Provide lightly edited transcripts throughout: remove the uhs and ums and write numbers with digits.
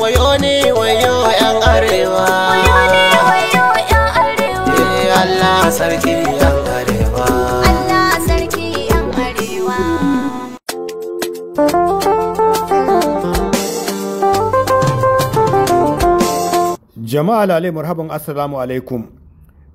Wayo ne wayo yan arewa. Wayo ne wayo yan arewa. Eh Allah sarki yan arewa. Allah sarki yan arewa. Jama'a lalai marhaban, assalamu alaikum.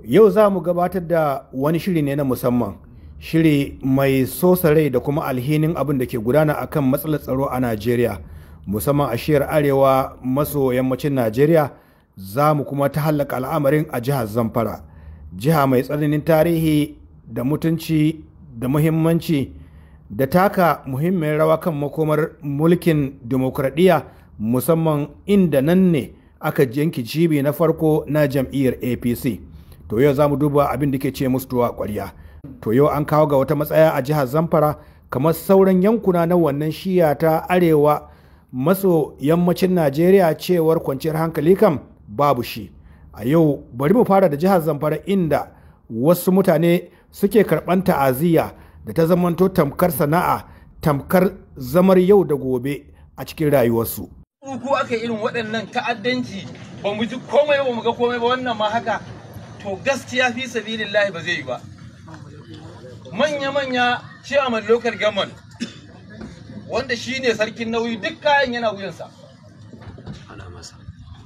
Yau za mu gabatar da wani shiri ne na musamman. Shiri mai sosa rai da kuma alhinin abin da ke gudana akan matsalar tsaro a Najeriya, musamman a shiyar arewa maso yammacin Najeriya. Za mu kuma ta hallaka al'amarin a jihar Zamfara. Jiha mai tsananin tarihi da mutunci da muhimmanci da taka muhimmiyar rawa kan makomar mulkin dimokuraɗiyya, musamman inda nan ne aka yanke cibi na farko na jam'iyyar APC. To yau za mu duba abin da ke ce musu tuwa ƙwarya. To yau an kawo ga wata matsaya a jihar Zamfara kamar sauran yankuna na wannan shiya ta arewa maso yammacin Najeriya cewar kwanciyar hankali kam babu shi. A yau bari mu fara da jihar Zamfara, inda wasu mutane suke karɓan ta'aziyya da ta zamanto tamkar sana'a, tamkar zamar yau da gobe a cikin rayuwarsu. Ko aka irin waɗannan ta'addanci, ba mu ji komai ba, mu ga komai ba, wannan ma haka. To gaskiya, fi sabilillahi, ba zai yi ba. Manya-manya chairman local government, wanda shine sarkin nauyi, duk kayan yana wuyansa,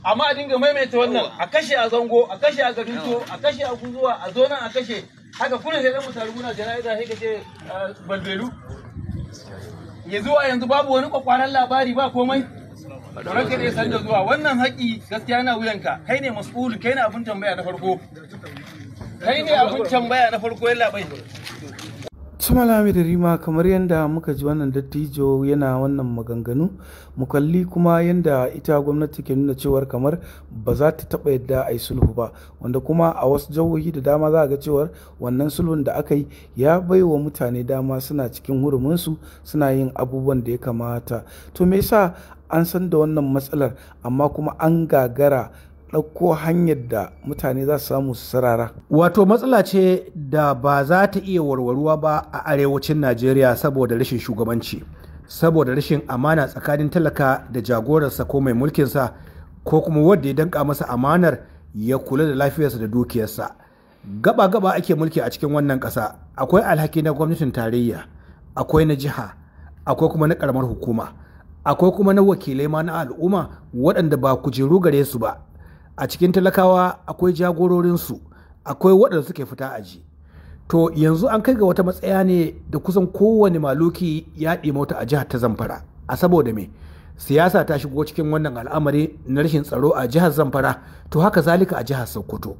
amma a dinga maimaita wannan, a kashe a Zango, a kashe a Garinto, a kashe a Guzuwa, a zo nan a kashe haka kuna, sai dan mu taru muna jana'iza, sai ka ce balbelu. Ya zuwa yanzu babu wani kwakwaran labari, ba komai. Ranka ne san da zuwa, wannan haƙi gaskiya na wuyanka. Kai ne mas'ulu, kai ne abin tambaya na farko, kai ne abin tambaya na farko, yalla bai. Malami da Rima, kamar yadda muka ji wannan dattijo yana wannan maganganu, mu kalli kuma yadda ita gwamnati ke nuna cewar kamar ba za ta taɓa yadda a yi sulhu ba, wanda kuma a wasu jihohi da dama za a ga cewar wannan sulhun da aka yi ya bai wa mutane dama suna cikin huruminsu, suna yin abubuwan da ya kamata. To me yasa an san da wannan matsalar amma kuma an gagara ɗauko hanyar da mutane za su samu su sarara? Wato matsala ce da ba za ta iya warwaruwa ba a arewacin Najeriya saboda rashin shugabanci, saboda rashin amana tsakanin talaka da jagorarsa ko mai mulkinsa, ko kuma wanda ya danka masa amanar ya kula da lafiyarsa da dukiyarsa. Gaba-gaba ake mulki a cikin wannan ƙasa. Akwai alhaki na gwamnatin tarayya, akwai na jiha, akwai kuma na ƙaramar hukuma, akwai kuma na wakilai ma na al'umma waɗanda ba kujeru gare su ba. A cikin talakawa akwai jagororinsu, akwai waɗanda suke fita aji. To yanzu an kai ga wata matsaya ne da kusan kowane maluki ya mota a jihar ta Zamfara. A saboda me? Siyasa ta shigo cikin wannan al'amari na rashin tsaro a jihar Zamfara. To haka zalika a jihar Sokoto.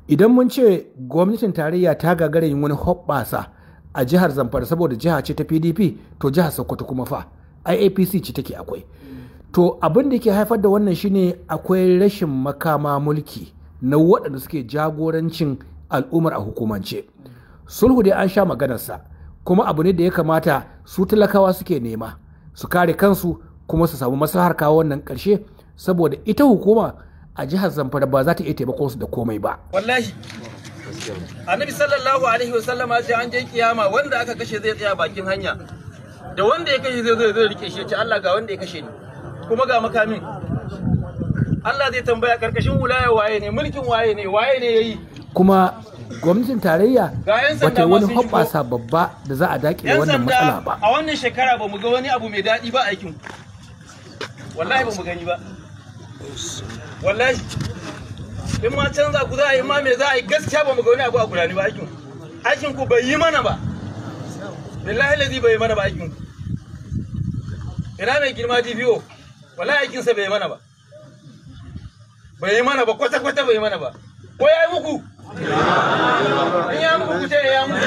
Idan mun ce gwamnatin tarayya ta gagara yin wani hoɓɓasa a jihar Zamfara saboda jiha ce ta PDP, to jihar Sokoto kuma fa IAPC ce take akwai. To abin da ke haifar da wannan shine akwai rashin makama mulki na waɗanda suke jagorancin al'ummar a hukumance. Sulhu dai an sha maganarsa, kuma abu ne da ya kamata su talakawa suke nema su kare kansu kuma su samu maslahar kawo wannan ƙarshe, saboda ita hukuma a jihar Zamfara ba za ta iya taimakon su da komai ba. Wallahi Annabi sallallahu alaihi wasallama ce an je kiyama, wanda aka kashe zai tsaya bakin hanya, da wanda ya kashe zai zo, zai rike shi, ya ce, "Allah, ga wanda ya kashe ni, kuma ga makamin." Allah zai tambaya, karkashin wulaya waye ne, mulkin waye ne, waye ne yayi? Kuma gwamnatin tarayya Ga 'yan ba ta sanda yi ma wani sun shigo. hoɓɓasa babba da za a daƙile Yan wannan matsala sanda ba. a wannan shekara ba mu ga wani abu mai daɗi ba aikin ku. Wallahi ba mu gani ba. Wallahi in ma canza ku za a yi ma, me za a yi, gaskiya ba mu ga wani abu a gurani ba aikin ku. Aikin ku bai yi mana ba, billahi lazi bai yi mana ba aikin ku. Ina mai girma DPO? Wallahi aikinsa bai yi mana ba, bai yi mana ba, kwata kwata bai yi mana ba. Ko ya yi muku? In ya muku, ku ce ya muku.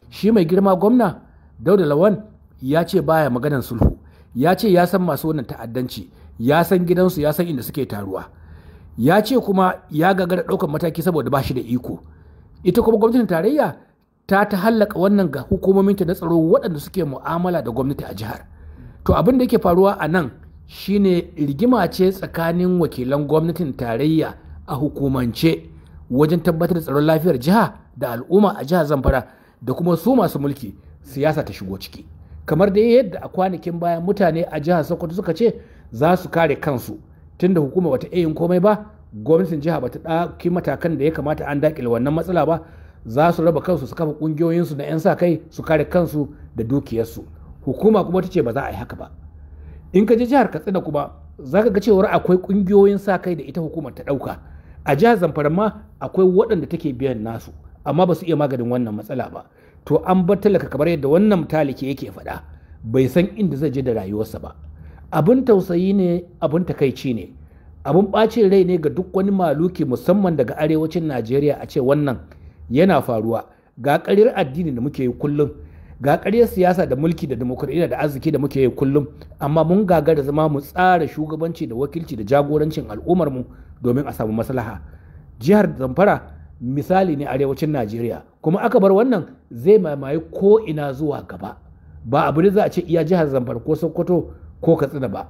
Shi mai girma gwamna Dauda Lawan ya ce baya maganan sulhu, ya ce ya san masu wannan ta'addanci, ya san gidansu, ya san inda suke taruwa. Ya ce kuma ya gagara ɗaukar mataki saboda ba shi da iko. Ita kuma gwamnatin tarayya ta hallaka wannan ga hukumominta na tsaro waɗanda suke mu'amala da gwamnati a jihar. To abin da yake faruwa a nan shine rigima ce tsakanin wakilan gwamnatin tarayya a hukumance wajen tabbatar da tsaron lafiyar jiha da al'umma a jihar Zamfara da kuma su masu mulki, siyasa ta shigo ciki. Kamar dai yadda a kwanakin baya mutane a jihar Sokoto suka ce za su kare kansu tunda hukuma bata iya yin komai ba, gwamnatin jiha bata ɗauki matakan da ya kamata an daƙile wannan matsala ba, za su raba kansu su kafa ƙungiyoyinsu na 'yan sa kai su kare kansu da dukiyarsu. Hukuma kuma ta ce ba za a yi haka ba. In ka je jihar Katsina kuma za ka ga cewar akwai ƙungiyoyin sa kai da ita hukumar ta ɗauka. A jihar Zamfara ma akwai waɗanda take biyan nasu, amma ba su iya maganin wannan matsala ba. To an bar talaka kamar yadda wannan taliki yake faɗa, bai san inda zai je da rayuwarsa ba. Abin tausayi ne, abin takaici ne, abin ɓacin rai ne ga duk wani maluki musamman daga arewacin Najeriya a ce wannan yana faruwa. Ga ƙaryar addini da muke yi kullum, ga ƙaryar siyasa da mulki da dimokuraɗiyya da arziki da muke yi kullum, amma mun gagara zama mu tsara shugabanci da wakilci da jagorancin al'ummarmu domin a samu maslaha. Jihar Zamfara misali ne arewacin Najeriya, kuma aka bar wannan zai mamaye ko ina zuwa gaba. Ba abu ne za a ce iya jihar Zamfara ko Sokoto ko Katsina ba,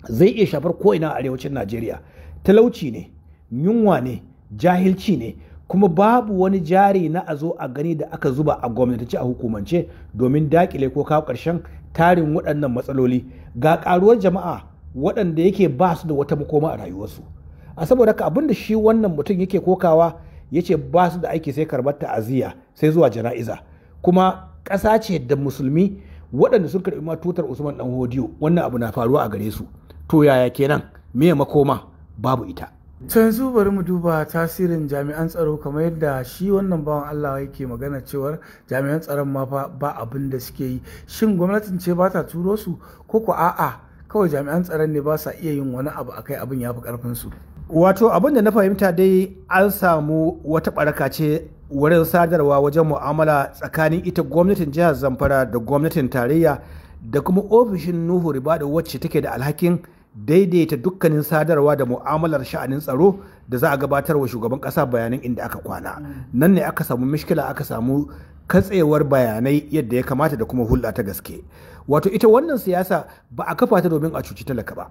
zai iya shafar ko ina a arewacin Najeriya. Talauci ne, yunwa ne, jahilci ne, kuma babu wani jari na a zo a gani da aka zuba a gwamnatance a hukumance domin dakile ko kawo ƙarshen tarin waɗannan matsaloli. Ga ƙaruwar jama'a waɗanda yake ba su da wata makoma a rayuwarsu. A saboda haka abin da shi wannan mutum yake kokawa, ya ce ba su da aiki sai karɓar ta'aziyya sai zuwa jana'iza. Kuma ƙasa ce da musulmi waɗanda sun karɓi ma tutar Usman Dan Hodiyo, wannan abu na faruwa a gare su. To yaya kenan? Me makoma? Babu ita. To yanzu bari mu duba tasirin jami'an tsaro, kamar yadda shi wannan bawan Allah yake magana cewar jami'an tsaron ma fa ba abin da suke yi. Shin gwamnatin ce ba ta turo su, ko ko a'a kawai jami'an tsaron ne ba sa iya yin wani abu akai, abin ya fi karfin su? Wato abin da na fahimta dai, an samu wata baraka ce wurin sadarwa wajen mu'amala tsakanin ita gwamnatin jihar Zamfara da gwamnatin tarayya da kuma ofishin Nuhu Ribadu, wacce take da alhakin daidaita dukkanin sadarwa da mu'amalar sha'anin tsaro da za a gabatar wa shugaban kasa bayanan inda aka kwana. Nan ne aka samu mishkila, aka samu katsewar bayanai yadda ya kamata da kuma hulɗa ta gaske. Wato ita wannan siyasa ba a kafa ta domin a cuci talaka ba,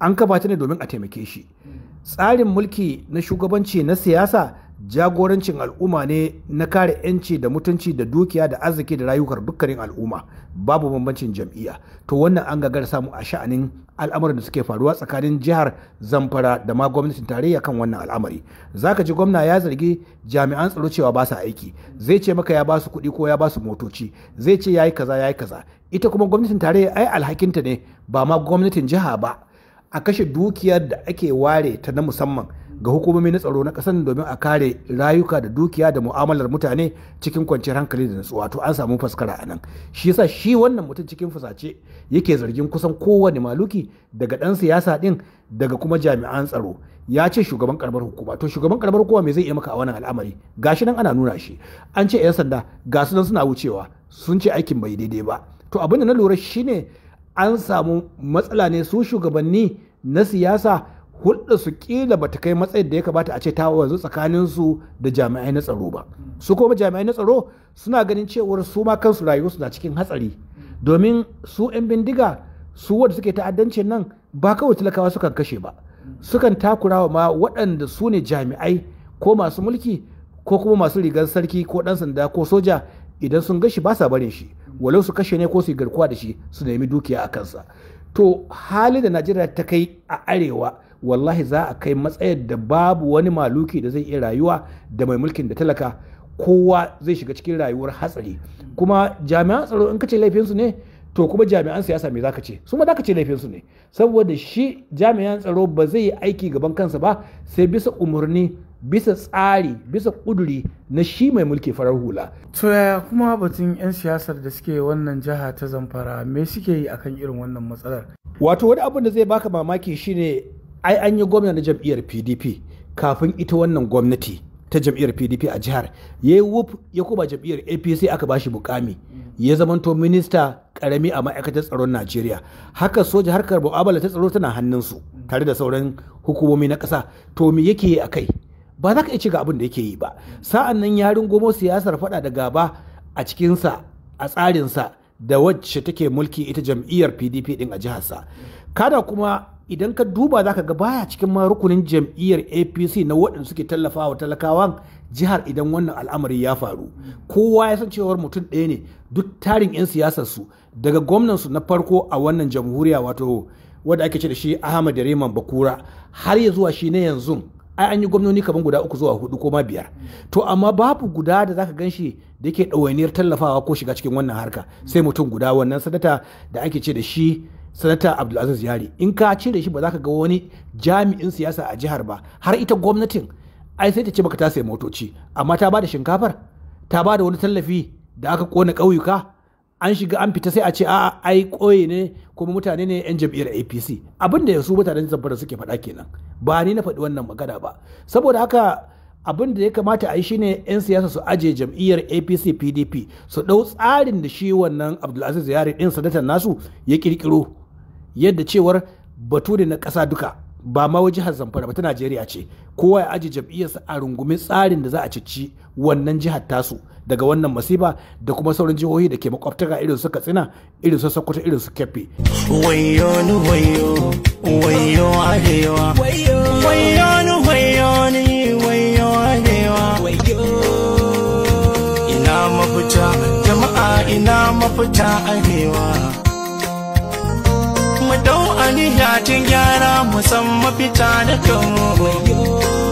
an kafa ta ne domin a taimake shi. Tsarin mulki na shugabanci na siyasa jagorancin al'umma ne na kare 'yanci da mutunci da dukiya da arziki da rayukar dukkanin al'umma, babu bambancin jam'iyya. To wannan an gagara samu a sha'anin al'amuran da suke faruwa tsakanin jihar Zamfara da ma gwamnatin tarayya kan wannan al'amari. Zaka ji gwamna ya zargi jami'an tsaro cewa ba sa aiki, zai ce maka ya ba su kuɗi ko ya ba su motoci, zai ce yayi kaza yayi kaza. Ita kuma gwamnatin tarayya ai alhakinta ne, ba ma gwamnatin jiha ba, a kashe dukiyar da ake ware ta na musamman ga hukumomi na tsaro na ƙasar domin a kare rayuka da dukiya da mu'amalar mutane cikin kwanciyar hankali da nutsuwa. To an samu faskara a nan. Shi yasa shi wannan mutum cikin fusace yake zargin kusan kowane maluki, daga ɗan siyasa ɗin daga kuma jami'an tsaro. Ya ce shugaban karamar hukuma. To shugaban karamar hukuma me zai iya maka a wannan al'amari? Gashi nan ana nuna shi, an ce 'yan sanda ga su nan suna wucewa, sun ce aikin bai daidai ba. To abin da na lura shine an samu matsala ne, su shugabanni na siyasa hulɗa su kila bata kai matsayin da ya kamata a ce ta wanzu tsakanin su da jami'ai na tsaro ba. Su kuma jami'ai na tsaro suna ganin cewar su ma kansu rayuwarsu na cikin hatsari, domin su 'yan bindiga, su wanda suke ta'addancin nan, ba kawai talakawa sukan kashe ba, sukan takurawa ma waɗanda su ne jami'ai ko masu mulki ko kuma masu rigar sarki ko ɗan sanda ko soja. Idan sun gashi ba sa barin shi, walau su kashe ne ko su yi garkuwa da shi su nemi dukiya a kansa. To hali da Najeriya ta kai a arewa, wallahi za a kai matsayar da babu wani maluki da zai iya rayuwa da mai mulkin da talaka, kowa zai shiga cikin rayuwar hatsari. Kuma jami'an tsaro in ka ce laifinsu ne, to kuma jami'an siyasa me zaka ce? Su ma zaka ce laifinsu ne, saboda shi jami'an tsaro ba zai yi aiki gaban kansa ba sai bisa umarni, bisa tsari, bisa kuduri na shi mai mulki farar hula. To yaya kuma batun 'yan siyasar da suke wannan jiha ta Zamfara, me suke yi akan irin wannan matsalar? Wato wani abin da zai baka mamaki shine ai an yi gwamna na jam'iyyar PDP kafin ita wannan gwamnati ta jam'iyyar PDP a jihar, ya yi wuf ya koma jam'iyyar APC, aka bashi mukami, ya zamanto minista karami a ma'aikatar tsaron Najeriya. Haka soja, harkar mu'amala ta tsaro tana hannunsu tare da sauran hukumomi na ƙasa. To me yake yi a kai? Ba za ka iya ci ga abin da yake yi ba. Sa'an nan ya rungumo siyasar faɗa da gaba a cikinsa, a tsarinsa da wacce take mulki ita jam'iyyar PDP din a jiharsa. Kada kuma idan ka duba za ka ga baya cikin ma rukunin jam'iyyar APC na waɗanda suke tallafawa talakawan jihar idan wannan al'amari ya faru. Kowa ya san cewar mutum ɗaya ne duk tarin 'yan siyasar su, daga gwamnan su na farko a wannan jamhuriya, wato wanda ake ce da shi Ahmad Reman Bakura, har ya zuwa shi na yanzu. Ai an yi gwamnoni kamar guda uku zuwa hudu ko ma biyar, to amma babu guda da zaka ganshi da yake ɗawainiyar tallafawa ko shiga cikin wannan harka sai mutum guda, wannan sanata da ake ce da shi Sanata Abdulaziz Yari. In ka cire shi, ba za ka ga wani jami'in siyasa a jihar ba. Har ita gwamnatin ai sai ta ce baka ta sayi motoci, amma ta bada shinkafar, ta bada wani tallafi da aka kona ƙauyuka, an shiga an fita, sai a ce a'a, ai ƙauye ne kuma mutane ne yan jam'iyyar APC. Abin da su mutanen Zamfara suke faɗa kenan, ba ni na faɗi wannan magana ba. Saboda haka abin da ya kamata a yi shine 'yan siyasa su aje jam'iyyar APC, PDP, su ɗau tsarin da shi wannan Abdulaziz Yari ɗin, sanatan nasu, ya ƙirƙiro, yadda cewar batu ne na ƙasa duka, ba ma wai jihar Zamfara ba, ta Najeriya ce. Kowa ya aje jam'iyyarsa, a rungumi tsarin da za a cici wannan jihar tasu daga wannan masifa da kuma sauran jihohi da ke makwabtaka, irin su Katsina, irin su Sokoto, irin su Kebbi. Wayo ni, wayo, wayo arewa. Wayo ni, wayo ni, wayo arewa. Ina mafita jama'a, ina mafita arewa? Mu dau aniya tun gyara, mu san mafita da kanmu.